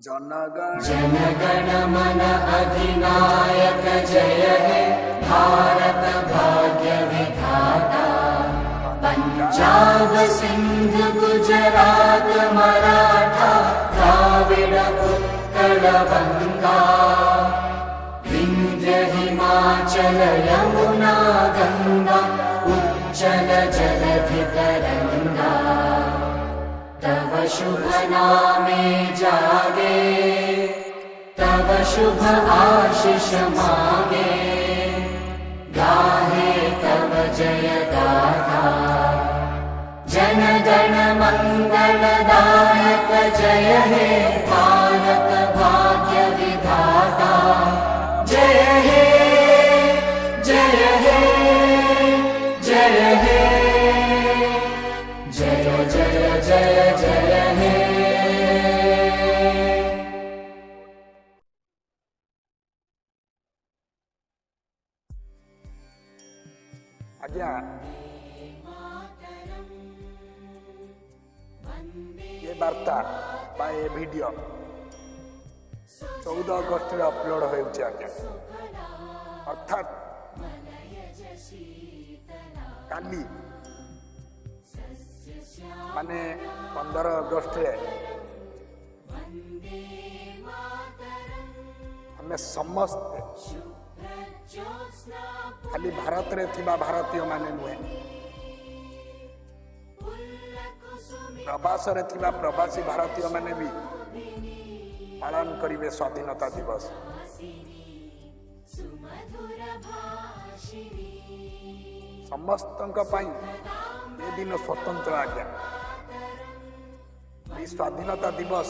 ଜନଗଣ जनगण मन अधिनायक जय हे भारत भाग्य विधाता। पंजाब सिंध गुजरात मराठा द्राविड उत्कल बंगा। विंध्य हिमाचल यमुना गंगा उच्चल जलधि तरंगा। तव शुभ नामे जागे, तव शुभ आशीष मागे, गाहे तव जय गाथा। जन गण मंगलदायक जय हे भारत भाग्य विधाता। जय हे, जय हे, जय हे, जय जय जय जय हे। ଆଜ୍ଞା, ଏ ବାର୍ତ୍ତା ବା ଏ ଭିଡ଼ିଓ 14 ଅଗଷ୍ଟରେ ଅପଲୋଡ଼ ହେଉଛି ଆଜ୍ଞା, ଅର୍ଥାତ୍ କାଲି ମାନେ 15 ଅଗଷ୍ଟରେ ଆମେ ସମସ୍ତେ, ଖାଲି ଭାରତରେ ଥିବା ଭାରତୀୟମାନେ ନୁହେଁ, ପ୍ରବାସରେ ଥିବା ପ୍ରବାସୀ ଭାରତୀୟମାନେ ବି ପାଳନ କରିବେ ସ୍ୱାଧୀନତା ଦିବସ। ସମସ୍ତଙ୍କ ପାଇଁ ଏ ଦିନ ସ୍ୱତନ୍ତ୍ର ଆଜ୍ଞା। ଏଇ ସ୍ୱାଧୀନତା ଦିବସ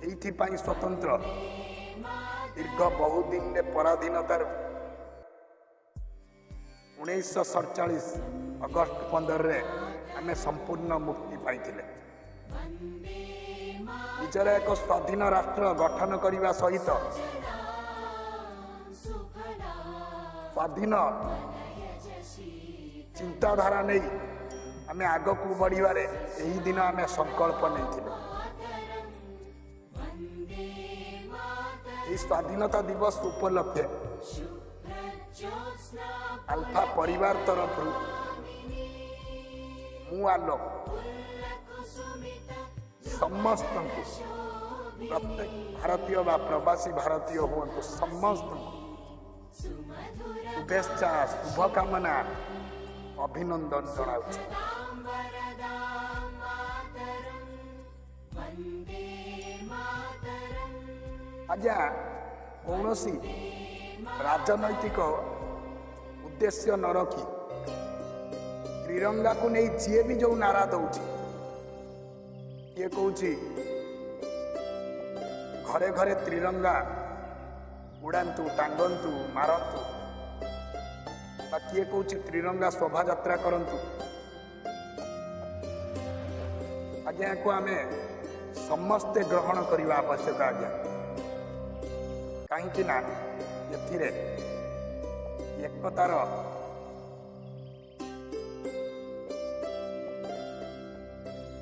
ଏଇଥିପାଇଁ ସ୍ୱତନ୍ତ୍ର, ଦୀର୍ଘ ବହୁ ଦିନରେ ପରାଧୀନତାରୁ 1947 ଅଗଷ୍ଟ 15ରେ ଆମେ ସମ୍ପୂର୍ଣ୍ଣ ମୁକ୍ତି ପାଇଥିଲେ। ନିଜର ଏକ ସ୍ୱାଧୀନ ରାଷ୍ଟ୍ର ଗଠନ କରିବା ସହିତ ସ୍ୱାଧୀନ ଚିନ୍ତାଧାରା ନେଇ ଆମେ ଆଗକୁ ବଢ଼ିବାରେ ଏହି ଦିନ ଆମେ ସଂକଳ୍ପ ନେଇଥିଲେ। ଏହି ସ୍ୱାଧୀନତା ଦିବସ ଉପଲକ୍ଷେ ଆଲଫା ପରିବାର ତରଫରୁ ମୁଁ ଆଲୋକ ସମସ୍ତଙ୍କୁ, ପ୍ରତ୍ୟେକ ଭାରତୀୟ ବା ପ୍ରବାସୀ ଭାରତୀୟ ହୁଅନ୍ତୁ, ସମସ୍ତଙ୍କୁ ଶୁଭେଚ୍ଛା, ଶୁଭକାମନା, ଅଭିନନ୍ଦନ ଜଣାଉଛି। ଆଜ୍ଞା, କୌଣସି ରାଜନୈତିକ ଉଦ୍ଦେଶ୍ୟ ନ ରଖି ତ୍ରିରଙ୍ଗାକୁ ନେଇ ଯିଏ ବି ଯୋଉ ନାରା ଦଉଛି, କିଏ କହୁଛି ଘରେ ଘରେ ତ୍ରିରଙ୍ଗା ଉଡ଼ାନ୍ତୁ, ଟାଙ୍ଗନ୍ତୁ, ମାରନ୍ତୁ, ବା କିଏ କହୁଛି ତ୍ରିରଙ୍ଗା ଶୋଭାଯାତ୍ରା କରନ୍ତୁ, ଆଜ୍ଞା ୟାକୁ ଆମେ ସମସ୍ତେ ଗ୍ରହଣ କରିବା ଆବଶ୍ୟକ ଆଜ୍ଞା। କାହିଁକି ନା ଏଥିରେ ଏକତାର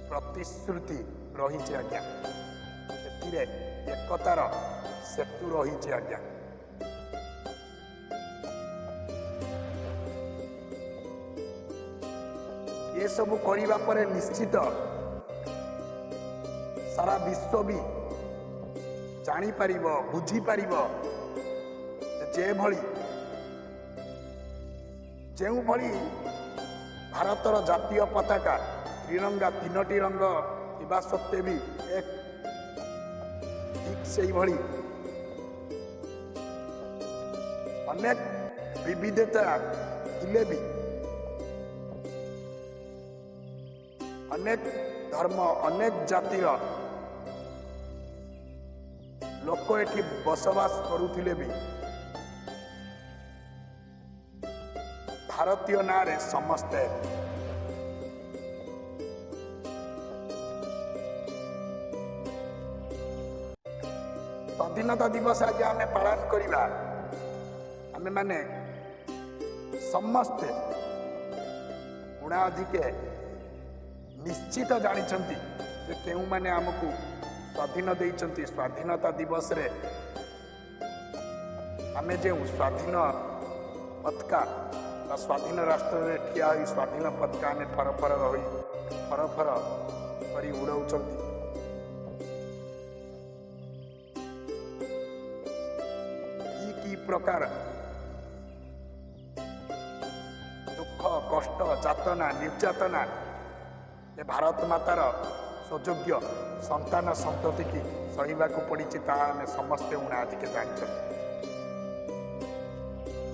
ପ୍ରତିଶ୍ରୁତି ରହିଛି ଆଜ୍ଞା, ଏଥିରେ ଏକତାର ସେତୁ ରହିଛି ଆଜ୍ଞା। ଏସବୁ କରିବା ପରେ ନିଶ୍ଚିତ ସାରା ବିଶ୍ୱ ବି ଜାଣିପାରିବ, ବୁଝିପାରିବ ଯେଭଳି ଯେଉଁଭଳି ଭାରତର ଜାତୀୟ ପତାକା ତ୍ରିରଙ୍ଗା ତିନୋଟି ରଙ୍ଗ ଥିବା ସତ୍ତ୍ୱେ ବି ଏକ, ଠିକ୍ ସେଇଭଳି ଅନେକ ବିବିଧତା ଥିଲେ ବି, ଅନେକ ଧର୍ମ, ଅନେକ ଜାତିର ଲୋକ ଏଠି ବସବାସ କରୁଥିଲେ ବି ଭାରତୀୟ ନାଁରେ ସମସ୍ତେ ଏକ। ସ୍ୱାଧୀନତା ଦିବସ ଆଜି ଆମେ ପାଳନ କରିବା, ଆମେମାନେ ସମସ୍ତେ ଉଣା ଅଧିକେ ନିଶ୍ଚିତ ଜାଣିଛନ୍ତି ଯେ କେଉଁମାନେ ଆମକୁ ସ୍ୱାଧୀନ ଦେଇଛନ୍ତି। ସ୍ୱାଧୀନତା ଦିବସରେ ଆମେ ଯେଉଁ ସ୍ୱାଧୀନ ପତାକା ବା ସ୍ୱାଧୀନ ରାଷ୍ଟ୍ରରେ ଠିଆ ହୋଇ ସ୍ୱାଧୀନ ପତାକା ଆମେ ଫରଫର ହୋଇ ଫରଫର କରି ଉଡ଼ଉଛନ୍ତି, କି କି ପ୍ରକାର ଦୁଃଖ, କଷ୍ଟ, ଯାତନା, ନିର୍ଯାତନା ଏ ଭାରତ ମାତାର ସୁଯୋଗ୍ୟ ସନ୍ତାନ ସନ୍ତତିକି ସହିବାକୁ ପଡ଼ିଛି, ତାହା ଆମେ ସମସ୍ତେ ଉଣାଧିକେ ଜାଣିଛନ୍ତି।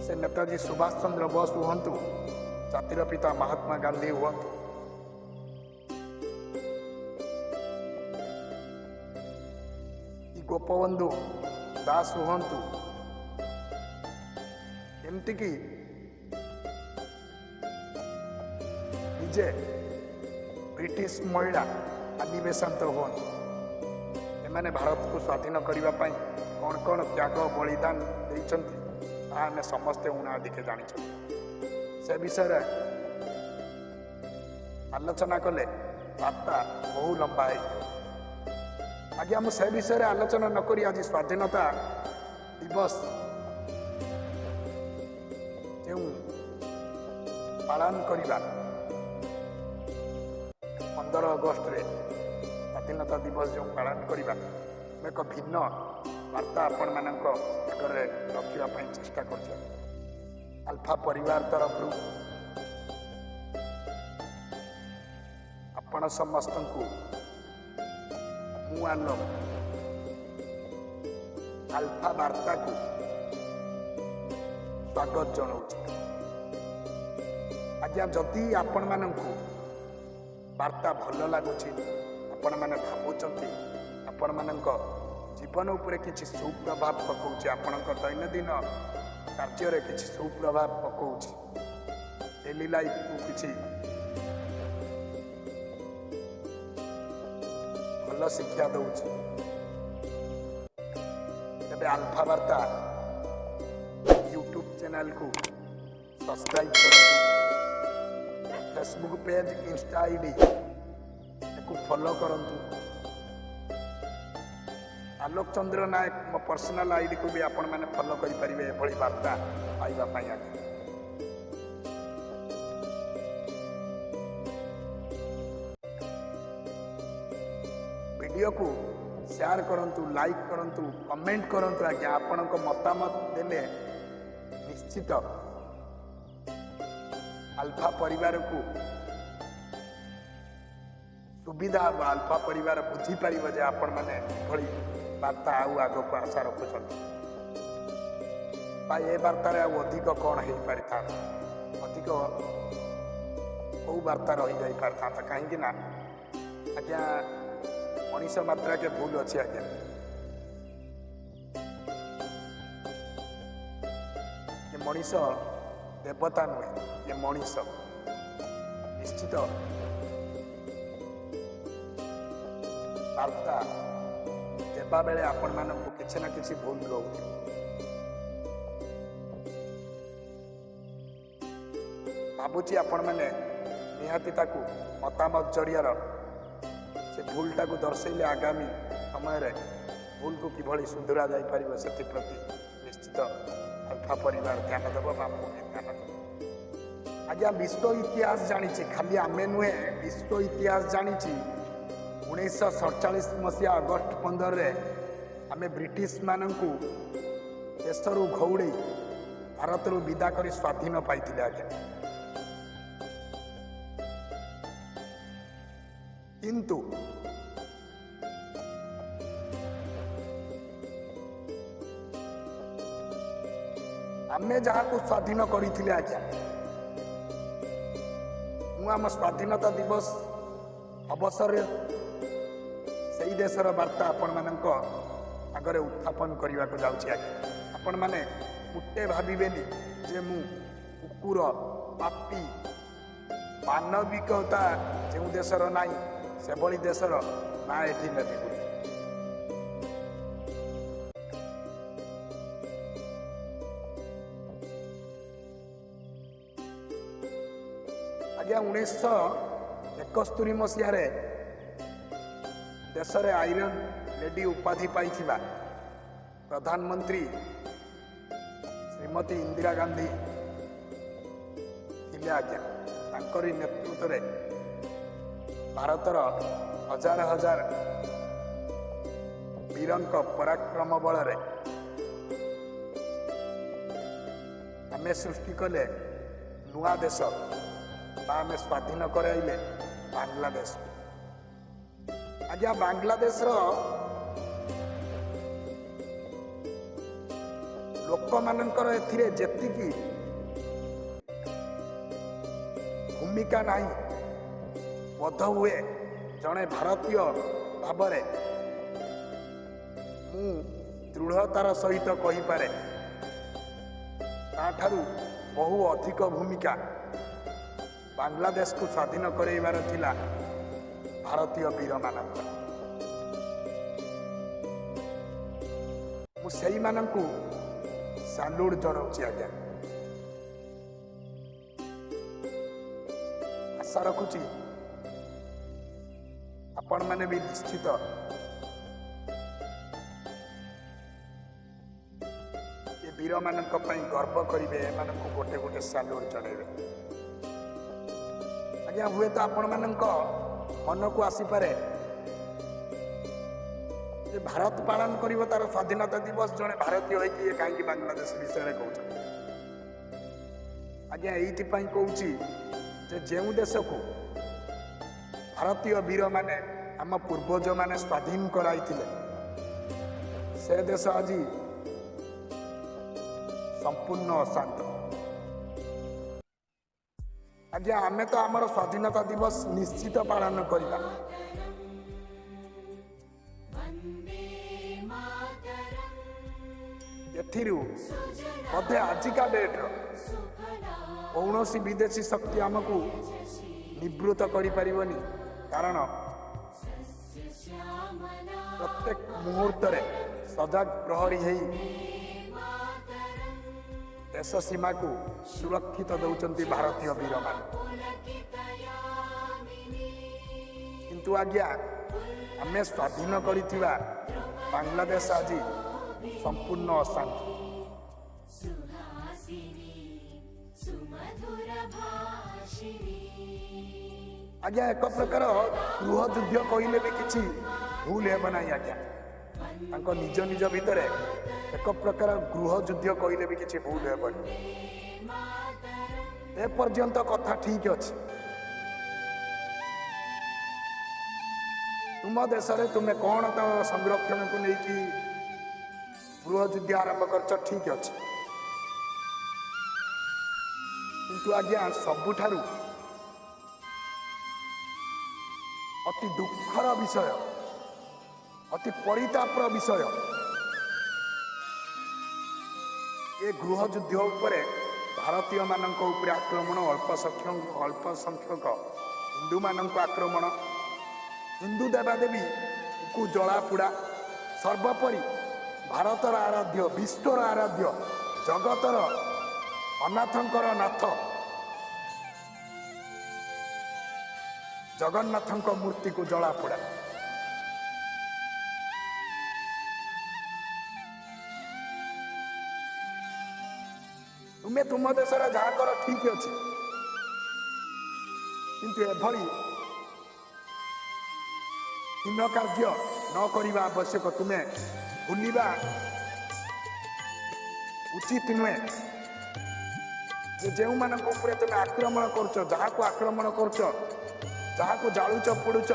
ସେ ନେତାଜୀ ସୁଭାଷ ଚନ୍ଦ୍ର ବୋଷ ହୁଅନ୍ତୁ, ଜାତିର ପିତା ମହାତ୍ମା ଗାନ୍ଧୀ ହୁଅନ୍ତୁ, କି ଗୋପବନ୍ଧୁ ଦାସ ହୁଅନ୍ତୁ, ଏମିତିକି ନିଜେ ବ୍ରିଟିଶ ମହିଳା ଆନି ବେସାନ୍ତ ହୁଅନ୍ତୁ, ଏମାନେ ଭାରତକୁ ସ୍ୱାଧୀନ କରିବା ପାଇଁ କ'ଣ କ'ଣ ତ୍ୟାଗ ବଳିଦାନ ଦେଇଛନ୍ତି ତାହା ଆମେ ସମସ୍ତେ ଉଣାଧିକେ ଜାଣିଛନ୍ତି। ସେ ବିଷୟରେ ଆଲୋଚନା କଲେ ବାର୍ତ୍ତା ବହୁ ଲମ୍ବା ହେଇଯିବ ଆଜ୍ଞା। ମୁଁ ସେ ବିଷୟରେ ଆଲୋଚନା ନକରି ଆଜି ସ୍ୱାଧୀନତା ଦିବସ ଯେଉଁ ପାଳନ କରିବା 15 ଅଗଷ୍ଟରେ ସ୍ୱାଧୀନତା ଦିବସ ଯେଉଁ ପାଳନ କରିବା, ମୁଁ ଏକ ଭିନ୍ନ ବାର୍ତ୍ତା ଆପଣମାନଙ୍କ ଆଗରେ ରଖିବା ପାଇଁ ଚେଷ୍ଟା କରୁଛି। ଆଲଫା ପରିବାର ତରଫରୁ ଆପଣ ସମସ୍ତଙ୍କୁ ମୁଁ ଆଲୋକ ଆଲଫା ବାର୍ତ୍ତାକୁ ସ୍ୱାଗତ ଜଣାଉଛି ଆଜ୍ଞା। ଯଦି ଆପଣମାନଙ୍କୁ ବାର୍ତ୍ତା ଭଲ ଲାଗୁଛି, ଆପଣମାନେ ଭାବୁଛନ୍ତି ଆପଣମାନଙ୍କ ଜୀବନ ଉପରେ କିଛି ସୁପ୍ରଭାବ ପକାଉଛି, ଆପଣଙ୍କ ଦୈନନ୍ଦିନ କାର୍ଯ୍ୟରେ କିଛି ସୁପ୍ରଭାବ ପକାଉଛି, ଡେଲି ଲାଇଫକୁ କିଛି ଭଲ ଶିକ୍ଷା ଦେଉଛି, ତେବେ ଆଲଫା ବାର୍ତ୍ତା ୟୁଟ୍ୟୁବ୍ ଚ୍ୟାନେଲକୁ ସବସ୍କ୍ରାଇବ୍ କରନ୍ତୁ, ଫେସବୁକ୍ ପେଜ୍, ଇନଷ୍ଟା ଆଇଡି ୟାକୁ ଫଲୋ କରନ୍ତୁ। ଆଲୋକ ଚନ୍ଦ୍ର ନାୟକ ମୋ ପର୍ସନାଲ ଆଇଡିକୁ ବି ଆପଣମାନେ ଫଲୋ କରିପାରିବେ ଏଭଳି ବାର୍ତ୍ତା ପାଇବା ପାଇଁ ଆଜ୍ଞା। ଭିଡ଼ିଓକୁ ସେୟାର କରନ୍ତୁ, ଲାଇକ୍ କରନ୍ତୁ, କମେଣ୍ଟ କରନ୍ତୁ ଆଜ୍ଞା। ଆପଣଙ୍କ ମତାମତ ଦେଲେ ନିଶ୍ଚିତ ଆଲଫା ପରିବାରକୁ ସୁବିଧା ହେବ, ଆଲଫା ପରିବାର ବୁଝିପାରିବ ଯେ ଆପଣମାନେ ଏଭଳି ବାର୍ତ୍ତା ଆଉ ଆଗକୁ ଆଶା ରଖୁଛନ୍ତି ବା ଏ ବାର୍ତ୍ତାରେ ଆଉ ଅଧିକ କ'ଣ ହେଇପାରିଥାନ୍ତା, ଅଧିକ କେଉଁ ବାର୍ତ୍ତା ରହିଯାଇପାରିଥାନ୍ତା। କାହିଁକି ନା ଆଜ୍ଞା ମଣିଷ ମାତ୍ରାକେ ଭୁଲ ଅଛି ଆଜ୍ଞା। ଏ ମଣିଷ ଦେବତା ନୁହେଁ, ଏ ମଣିଷ ନିଶ୍ଚିତ ବାର୍ତ୍ତା ଦେବା ବେଳେ ଆପଣମାନଙ୍କୁ କିଛି ନା କିଛି ଭୁଲ ରହୁଥିବ। ଭାବୁଛି ଆପଣମାନେ ନିହାତି ତାକୁ ମତାମତ ଜରିଆର ସେ ଭୁଲଟାକୁ ଦର୍ଶେଇଲେ ଆଗାମୀ ସମୟରେ ଭୁଲକୁ କିଭଳି ସୁଧୁରା ଯାଇପାରିବ ସେଥିପ୍ରତି ନିଶ୍ଚିତ ଆଲଫା ପରିବାର ଧ୍ୟାନ ଦେବ ବା ମୁଁ ବି ଧ୍ୟାନ ଦେବ ଆଜ୍ଞା। ବିଶ୍ୱ ଇତିହାସ ଜାଣିଛି, ଖାଲି ଆମେ ନୁହେଁ, ବିଶ୍ୱ ଇତିହାସ ଜାଣିଛି। 1947 ମସିହା ଅଗଷ୍ଟ 15ରେ ଆମେ ବ୍ରିଟିଶମାନଙ୍କୁ ଦେଶରୁ ଘଉଡ଼େଇ ଭାରତରୁ ବିଦା କରି ସ୍ୱାଧୀନ ପାଇଥିଲେ ଆଜ୍ଞା। କିନ୍ତୁ ଆମେ ଯାହାକୁ ସ୍ୱାଧୀନ କରିଥିଲେ ଆଜ୍ଞା, ମୁଁ ଆମ ସ୍ୱାଧୀନତା ଦିବସ ଅବସରରେ ସେଇ ଦେଶର ବାର୍ତ୍ତା ଆପଣମାନଙ୍କ ଆଗରେ ଉତ୍ଥାପନ କରିବାକୁ ଯାଉଛି ଆଜ୍ଞା। ଆପଣମାନେ ମୋଟେ ଭାବିବେନି ଯେ ମୁଁ କୁକୁର, ପାପୀ, ମାନବିକତା ଯେଉଁ ଦେଶର ନାହିଁ ସେଭଳି ଦେଶର ନାଁ ଏଠି ନେବି ବୋଲି। ଆଜ୍ଞା 1971 ମସିହାରେ ଦେଶରେ ଆଇରନ୍ ଲେଡି ଉପାଧି ପାଇଥିବା ପ୍ରଧାନମନ୍ତ୍ରୀ ଶ୍ରୀମତୀ ଇନ୍ଦିରା ଗାନ୍ଧୀ ଥିଲେ ଆଜ୍ଞା। ତାଙ୍କରି ନେତୃତ୍ୱରେ ଭାରତର ହଜାର ହଜାର ବୀରଙ୍କ ପରାକ୍ରମ ବଳରେ ଆମେ ସୃଷ୍ଟି କଲେ ନୂଆ ଦେଶ ବା ଆମେ ସ୍ୱାଧୀନ କରାଇଲେ ବାଂଲାଦେଶ। ଆଜ୍ଞା, ବାଂଲାଦେଶର ଲୋକମାନଙ୍କର ଏଥିରେ ଯେତିକି ଭୂମିକା ନାହିଁ, ବୋଧ ହୁଏ ଜଣେ ଭାରତୀୟ ଭାବରେ ମୁଁ ଦୃଢ଼ତାର ସହିତ କହିପାରେ, ତାଠାରୁ ବହୁ ଅଧିକ ଭୂମିକା ବାଂଲାଦେଶକୁ ସ୍ୱାଧୀନ କରାଇବାର ଥିଲା ଭାରତୀୟ ବୀରମାନଙ୍କର। ମୁଁ ସେଇମାନଙ୍କୁ ସାଲୁଟ ଜଣାଉଛି ଆଜ୍ଞା। ଆଶା ରଖୁଛି ଆପଣମାନେ ବି ନିଶ୍ଚିତ ଏ ବୀରମାନଙ୍କ ପାଇଁ ଗର୍ବ କରିବେ, ଏମାନଙ୍କୁ ଗୋଟେ ଗୋଟେ ସାଲୁଟ ଜଣାଇବେ। ଆଜ୍ଞା, ହୁଏତ ଆପଣମାନଙ୍କ ମନକୁ ଆସିପାରେ ଯେ ଭାରତ ପାଳନ କରିବ ତାର ସ୍ୱାଧୀନତା ଦିବସ, ଜଣେ ଭାରତୀୟ ହେଇକି ଇଏ କାହିଁକି ବାଂଲାଦେଶ ବିଷୟରେ କହୁଛନ୍ତି? ଆଜ୍ଞା, ଏଇଥିପାଇଁ କହୁଛି ଯେ ଯେଉଁ ଦେଶକୁ ଭାରତୀୟ ବୀରମାନେ, ଆମ ପୂର୍ବଜମାନେ ସ୍ୱାଧୀନ କରାଇଥିଲେ, ସେ ଦେଶ ଆଜି ସମ୍ପୂର୍ଣ୍ଣ ଅଶାନ୍ତ। ଆଜ୍ଞା, ଆମେ ତ ଆମର ସ୍ୱାଧୀନତା ଦିବସ ନିଶ୍ଚିତ ପାଳନ କରିବା। ଏଥିରୁ ବୋଧେ ଆଜିକା ଡେଟ୍ର କୌଣସି ବିଦେଶୀ ଶକ୍ତି ଆମକୁ ନିବୃତ୍ତ କରିପାରିବନି, କାରଣ ପ୍ରତ୍ୟେକ ମୁହୂର୍ତ୍ତରେ ସଜାଗ ପ୍ରହରୀ ହେଇ ଦେଶ ସୀମାକୁ ସୁରକ୍ଷିତ ଦେଉଛନ୍ତି ଭାରତୀୟ ବୀରମାନେ। କିନ୍ତୁ ଆଜ୍ଞା, ଆମେ ସ୍ୱାଧୀନ କରିଥିବା ବାଂଲାଦେଶ ଆଜି ସମ୍ପୂର୍ଣ୍ଣ ଅଶାନ୍ତ। ଆଜ୍ଞା, ଏକ ପ୍ରକାର ଗୃହଯୁଦ୍ଧ କହିଲେ ବି କିଛି ଭୁଲ ହେବ ନାହିଁ। ଆଜ୍ଞା, ତାଙ୍କ ନିଜ ନିଜ ଭିତରେ ଏକ ପ୍ରକାର ଗୃହଯୁଦ୍ଧ କହିଲେ ବି କିଛି ଭୁଲ ହେବନି। ଏପର୍ଯ୍ୟନ୍ତ କଥା ଠିକ ଅଛି। ତୁମ ଦେଶରେ ତୁମେ କ'ଣ ତ ସଂରକ୍ଷଣକୁ ନେଇକି ଗୃହଯୁଦ୍ଧ ଆରମ୍ଭ କରିଛ, ଠିକ ଅଛି। କିନ୍ତୁ ଆଜ୍ଞା, ସବୁଠାରୁ ଅତି ଦୁଃଖର ବିଷୟ, ଅତି ପରିତାପର ବିଷୟ, ଏ ଗୃହଯୁଦ୍ଧ ଉପରେ ଭାରତୀୟମାନଙ୍କ ଉପରେ ଆକ୍ରମଣ, ଅଳ୍ପ ସଂଖ୍ୟକ ହିନ୍ଦୁମାନଙ୍କୁ ଆକ୍ରମଣ, ହିନ୍ଦୁ ଦେବାଦେବୀଙ୍କୁ ଜଳାପୋଡ଼ା, ସର୍ବୋପରି ଭାରତର ଆରାଧ୍ୟ, ବିଶ୍ୱର ଆରାଧ୍ୟ, ଜଗତର ଅନାଥଙ୍କର ନାଥ ଜଗନ୍ନାଥଙ୍କ ମୂର୍ତ୍ତିକୁ ଜଳାପୋଡ଼ା। ତୁମେ ତୁମ ଦେଶରେ ଯାହା କର ଠିକ ଅଛି, କିନ୍ତୁ ଏଭଳି ହୀନ କାର୍ଯ୍ୟ ନ କରିବା ଆବଶ୍ୟକ। ତୁମେ ଭୁଲିବା ଉଚିତ ନୁହେଁ ଯେ ଯେଉଁମାନଙ୍କ ଉପରେ ତୁମେ ଆକ୍ରମଣ କରୁଛ, ଯାହାକୁ ଆକ୍ରମଣ କରୁଛ, ଯାହାକୁ ଜାଳୁଛ ପୋଡ଼ୁଛ,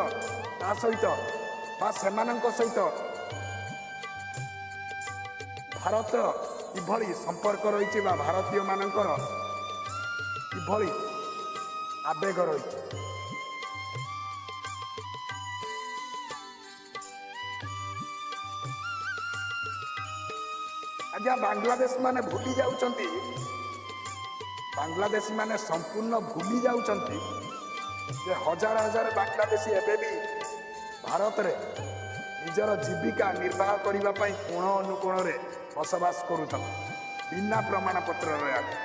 ତା ସହିତ ବା ସେମାନଙ୍କ ସହିତ ଭାରତର କିଭଳି ସମ୍ପର୍କ ରହିଛି ବା ଭାରତୀୟମାନଙ୍କର କିଭଳି ଆବେଗ ରହିଛି। ଆଜ୍ଞା, ବାଂଲାଦେଶ ମାନେ ଭୁଲି ଯାଉଛନ୍ତି, ବାଂଲାଦେଶୀ ମାନେ ସମ୍ପୂର୍ଣ୍ଣ ଭୁଲି ଯାଉଛନ୍ତି ଯେ ହଜାର ହଜାର ବାଂଲାଦେଶୀ ଏବେ ବି ଭାରତରେ ନିଜର ଜୀବିକା ନିର୍ବାହ କରିବା ପାଇଁ କୋଣ ଅନୁକୋଣରେ ବସବାସ କରୁଛନ୍ତି ବିନା ପ୍ରମାଣପତ୍ରରେ। ଆଜ୍ଞା,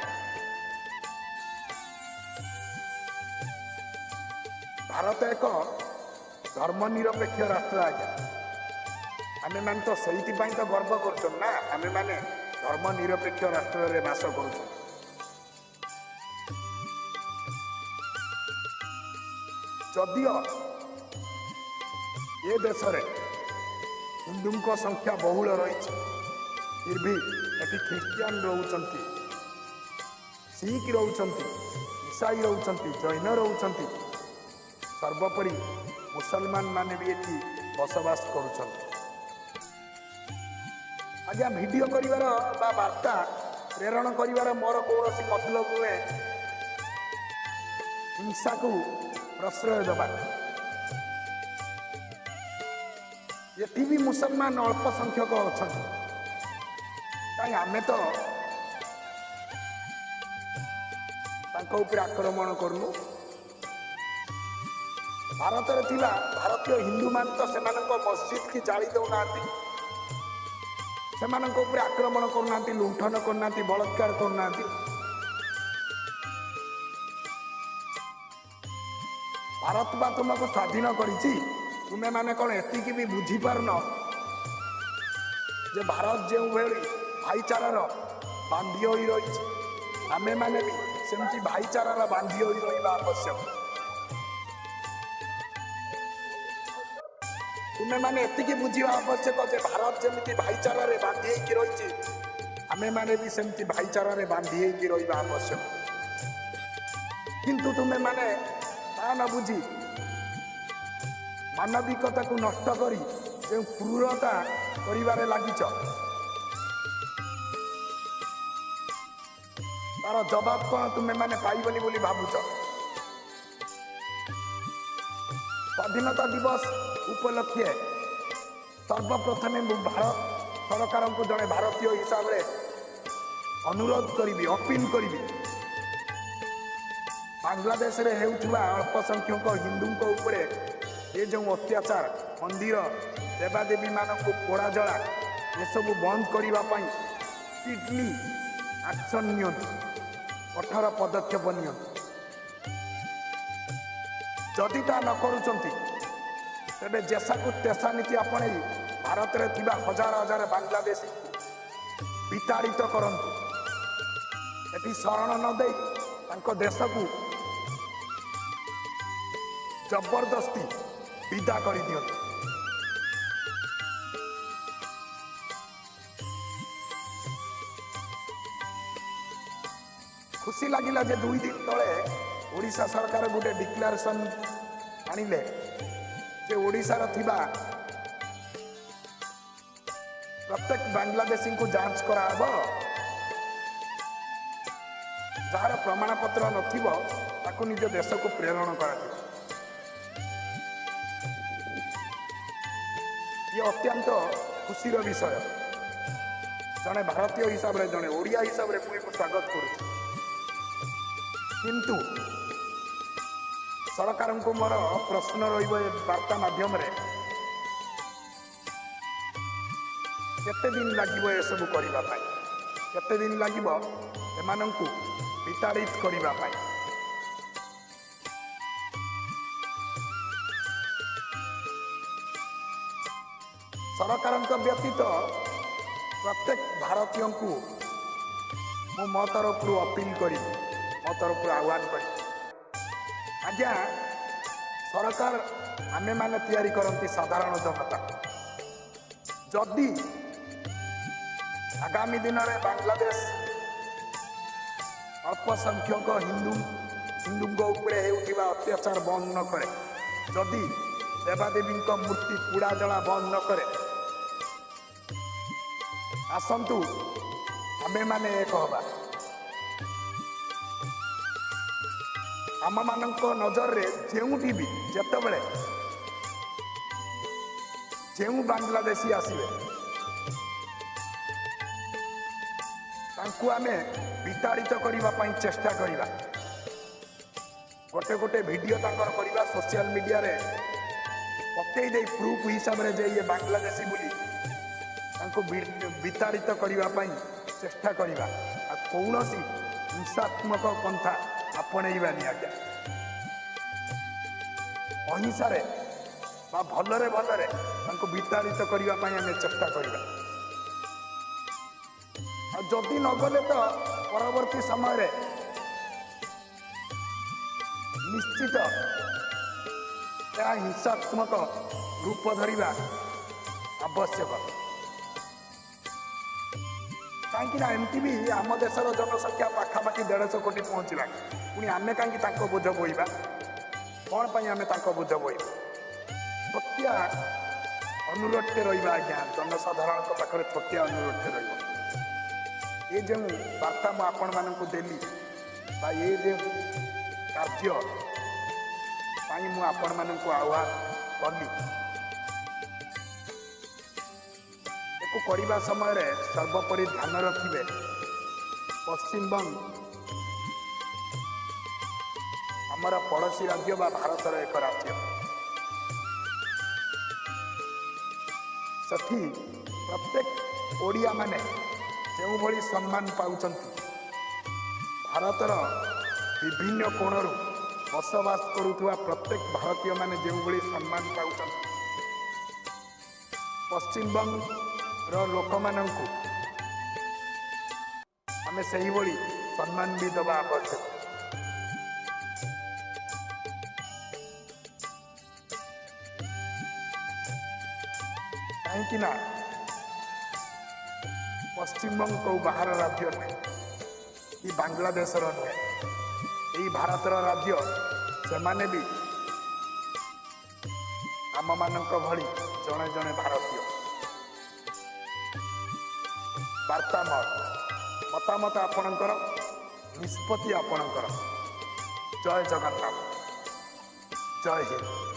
ଭାରତ ଏକ ଧର୍ମ ନିରପେକ୍ଷ ରାଷ୍ଟ୍ର ଆଜ୍ଞା। ଆମେମାନେ ତ ସେଇଥିପାଇଁ ତ ଗର୍ବ କରୁଛନ୍ତି ନା, ଆମେମାନେ ଧର୍ମ ନିରପେକ୍ଷ ରାଷ୍ଟ୍ରରେ ବାସ କରୁଛୁ। ଯଦିଓ ଏ ଦେଶରେ ହିନ୍ଦୁଙ୍କ ସଂଖ୍ୟା ବହୁଳ ରହିଛି, ଫିର୍ ବି ଏଠି ଖ୍ରୀଷ୍ଟିଆନ ରହୁଛନ୍ତି, ଶିଖ ରହୁଛନ୍ତି, ଇସାଇ ରହୁଛନ୍ତି, ଜୈନ ରହୁଛନ୍ତି, ସର୍ବୋପରି ମୁସଲମାନ ମାନେ ବି ଏଠି ବସବାସ କରୁଛନ୍ତି। ଆଜ୍ଞା, ଭିଡ଼ିଓ କରିବାର ବା ବାର୍ତ୍ତା ପ୍ରେରଣ କରିବାର ମୋର କୌଣସି ମତଲବ ନୁହେଁ ହିଂସାକୁ ପ୍ରଶ୍ରୟ ଦେବା। ଏଠି ବି ମୁସଲମାନ ଅଳ୍ପ ସଂଖ୍ୟକ ଅଛନ୍ତି, କାହିଁ ଆମେ ତ ତାଙ୍କ ଉପରେ ଆକ୍ରମଣ କରୁନୁ। ଭାରତରେ ଥିବା ଭାରତୀୟ ହିନ୍ଦୁମାନେ ତ ସେମାନଙ୍କ ମସଜିଦ୍ କି ଜାଳି ଦେଉନାହାନ୍ତି, ସେମାନଙ୍କ ଉପରେ ଆକ୍ରମଣ କରୁନାହାନ୍ତି, ଲୁଣ୍ଠନ କରୁନାହାନ୍ତି, ବଳାତ୍କାର କରୁନାହାନ୍ତି। ଭାରତ ବା ତୁମକୁ ସ୍ୱାଧୀନ କରିଛି, ତୁମେମାନେ କ'ଣ ଏତିକି ବି ବୁଝିପାରୁନ ଯେ ଭାରତ ଯେଉଁଭଳି ଭାଇଚାରାର ବାନ୍ଧି ହୋଇ ରହିଛି, ଆମେମାନେ ବି ସେମିତି ଭାଇଚାରାର ବାନ୍ଧି ହୋଇ ରହିବା ଆବଶ୍ୟକ। ତୁମେମାନେ ଏତିକି ବୁଝିବା ଆବଶ୍ୟକ ଯେ ଭାରତ ଯେମିତି ଭାଇଚାରାରେ ବାନ୍ଧି ହେଇକି ରହିଛି, ଆମେମାନେ ବି ସେମିତି ଭାଇଚାରାରେ ବାନ୍ଧି ହେଇକି ରହିବା ଆବଶ୍ୟକ। କିନ୍ତୁ ତୁମେମାନେ ତା ନ ବୁଝି ମାନବିକତାକୁ ନଷ୍ଟ କରି ଯେଉଁ କ୍ରୂରତା କରିବାରେ ଲାଗିଛ, ତାର ଜବାବ କ'ଣ ତୁମେମାନେ ପାଇବନି ବୋଲି ଭାବୁଛ? ସ୍ୱାଧୀନତା ଦିବସ ଉପଲକ୍ଷେ ସର୍ବପ୍ରଥମେ ମୁଁ ଭାରତ ସରକାରଙ୍କୁ ଜଣେ ଭାରତୀୟ ହିସାବରେ ଅନୁରୋଧ କରିବି, ଅପିଲ କରିବି, ବାଂଲାଦେଶରେ ହେଉଥିବା ଅଳ୍ପ ସଂଖ୍ୟକ ହିନ୍ଦୁଙ୍କ ଉପରେ ଏ ଯେଉଁ ଅତ୍ୟାଚାର, ମନ୍ଦିର ଦେବାଦେବୀମାନଙ୍କୁ ପୋଡ଼ାଜଳା, ଏସବୁ ବନ୍ଦ କରିବା ପାଇଁ ସ୍ପିଡଲି ଆକ୍ସନ୍ ନିଅନ୍ତୁ, କଠୋର ପଦକ୍ଷେପ ନିଅନ୍ତୁ। ଯଦି ତା ନ କରୁଛନ୍ତି, ତେବେ ଯେସାକୁ ତେସା ନୀତି ଆପଣେଇ ଭାରତରେ ଥିବା ହଜାର ହଜାର ବାଂଲାଦେଶୀଙ୍କୁ ବିତାଡ଼ିତ କରନ୍ତୁ। ଏଠି ଶରଣ ନ ଦେଇ ତାଙ୍କ ଦେଶକୁ ଜବରଦସ୍ତି ବିଦା କରିଦିଅନ୍ତୁ। ଖୁସି ଲାଗିଲା ଯେ 2 ଦିନ ତଳେ ଓଡ଼ିଶା ସରକାର ଗୋଟେ ଡିକ୍ଲାରେସନ୍ ଆଣିଲେ ଯେ ଓଡ଼ିଶାର ଥିବା ପ୍ରତ୍ୟେକ ବାଂଲାଦେଶୀଙ୍କୁ ଯାଞ୍ଚ କରାହେବ, ଯାହାର ପ୍ରମାଣପତ୍ର ନଥିବ ତାକୁ ନିଜ ଦେଶକୁ ପ୍ରେରଣ କରାଯିବ। ଇଏ ଅତ୍ୟନ୍ତ ଖୁସିର ବିଷୟ। ଜଣେ ଭାରତୀୟ ହିସାବରେ, ଜଣେ ଓଡ଼ିଆ ହିସାବରେ ମୁଁ ଏକୁ ସ୍ୱାଗତ କରୁଛି। କିନ୍ତୁ ସରକାରଙ୍କୁ ମୋର ପ୍ରଶ୍ନ ରହିବ ଏ ବାର୍ତ୍ତା ମାଧ୍ୟମରେ, କେତେ ଦିନ ଲାଗିବ ଏସବୁ କରିବା ପାଇଁ? କେତେ ଦିନ ଲାଗିବ ଏମାନଙ୍କୁ ବିତାଡ଼ିତ କରିବା ପାଇଁ? ସରକାରଙ୍କ ବ୍ୟତୀତ ପ୍ରତ୍ୟେକ ଭାରତୀୟଙ୍କୁ ମୁଁ ମୋ ତରଫରୁ ଅପିଲ କରିବି, ମୋ ତରଫରୁ ଆହ୍ୱାନ କରିବି। ଆଜ୍ଞା, ସରକାର ଆମେମାନେ ତିଆରି କରନ୍ତି ସାଧାରଣ ଜନତା। ଯଦି ଆଗାମୀ ଦିନରେ ବାଂଲାଦେଶ ଅଳ୍ପ ସଂଖ୍ୟକ ହିନ୍ଦୁଙ୍କ ଉପରେ ହେଉଥିବା ଅତ୍ୟାଚାର ବନ୍ଦ ନ କରେ, ଯଦି ଦେବାଦେବୀଙ୍କ ମୂର୍ତ୍ତି ପୋଡ଼ାଜଳା ବନ୍ଦ ନ କରେ, ଆସନ୍ତୁ ଆମେମାନେ ଏକ ହେବା। ଆମମାନଙ୍କ ନଜରରେ ଯେଉଁଠି ବି ଯେତେବେଳେ ଯେଉଁ ବାଂଲାଦେଶୀ ଆସିବେ, ତାଙ୍କୁ ଆମେ ବିତାଡ଼ିତ କରିବା ପାଇଁ ଚେଷ୍ଟା କରିବା। ଗୋଟେ ଗୋଟେ ଭିଡ଼ିଓ ତାଙ୍କର କରିବା, ସୋସିଆଲ ମିଡ଼ିଆରେ ପକେଇ ଦେଇ ପ୍ରୁଫ୍ ହିସାବରେ ଯେ ଇଏ ବାଂଲାଦେଶୀ ବୋଲି ତାଙ୍କୁ ବିତାଡ଼ିତ କରିବା ପାଇଁ ଚେଷ୍ଟା କରିବା। ଆଉ କୌଣସି ହିଂସାତ୍ମକ ପନ୍ଥା ଆପଣେଇବାନି ଆଜ୍ଞା। ଅହିଂସାରେ ବା ଭଲରେ ଭଲରେ ତାଙ୍କୁ ବିତାଡ଼ିତ କରିବା ପାଇଁ ଆମେ ଚେଷ୍ଟା କରିବା। ଆଉ ଯଦି ନଗଲେ ତ ପରବର୍ତ୍ତୀ ସମୟରେ ନିଶ୍ଚିତ ଏହା ହିଂସାତ୍ମକ ରୂପ ଧରିବା ଆବଶ୍ୟକ। କାହିଁକି ନା ଏମିତି ବି ଆମ ଦେଶର ଜନସଂଖ୍ୟା ପାଖାପାଖି 150 କୋଟି ପହଞ୍ଚିଲାଣି, ପୁଣି ଆମେ କାହିଁକି ତାଙ୍କ ବୋଝ ବୋହିବା? କ'ଣ ପାଇଁ ଆମେ ତାଙ୍କ ବୋଝ ବୋହିବା? ଛୋଟିଆ ଅନୁରୋଧଟେ ରହିବା ଆଜ୍ଞା, ଜନସାଧାରଣଙ୍କ ପାଖରେ ଛୋଟିଆ ଅନୁରୋଧଟେ ରହିବ। ଏ ଯେଉଁ ବାର୍ତ୍ତା ମୁଁ ଆପଣମାନଙ୍କୁ ଦେଲି ବା ଏ ଯେଉଁ କାର୍ଯ୍ୟ ପାଇଁ ମୁଁ ଆପଣମାନଙ୍କୁ ଆହ୍ୱାନ କଲି, ଏକୁ କରିବା ସମୟରେ ସର୍ବୋପରି ଧ୍ୟାନ ରଖିବେ, ପଶ୍ଚିମବଙ୍ଗ ଆମର ପଡ଼ୋଶୀ ରାଜ୍ୟ ବା ଭାରତର ଏକ ରାଜ୍ୟ। ସେଠି ପ୍ରତ୍ୟେକ ଓଡ଼ିଆମାନେ ଯେଉଁଭଳି ସମ୍ମାନ ପାଉଛନ୍ତି, ଭାରତର ବିଭିନ୍ନ କୋଣରୁ ବସବାସ କରୁଥିବା ପ୍ରତ୍ୟେକ ଭାରତୀୟମାନେ ଯେଉଁଭଳି ସମ୍ମାନ ପାଉଛନ୍ତି, ପଶ୍ଚିମବଙ୍ଗର ଲୋକମାନଙ୍କୁ ଆମେ ସେହିଭଳି ସମ୍ମାନ ବି ଦେବା ଆବଶ୍ୟକ। କାହିଁକି ନା ପଶ୍ଚିମବଙ୍ଗ କେଉଁ ବାହାର ରାଜ୍ୟ ନୁହେଁ କି ବାଂଲାଦେଶର ନୁହେଁ, ଏଇ ଭାରତର ରାଜ୍ୟ। ସେମାନେ ବି ଆମମାନଙ୍କ ଭଳି ଜଣେ ଜଣେ ଭାରତୀୟ। ବାର୍ତ୍ତା ମୋର, ମତାମତ ଆପଣଙ୍କର, ନିଷ୍ପତ୍ତି ଆପଣଙ୍କର। ଜୟ ଜଗନ୍ନାଥ, ଜୟ ହିନ୍ଦ।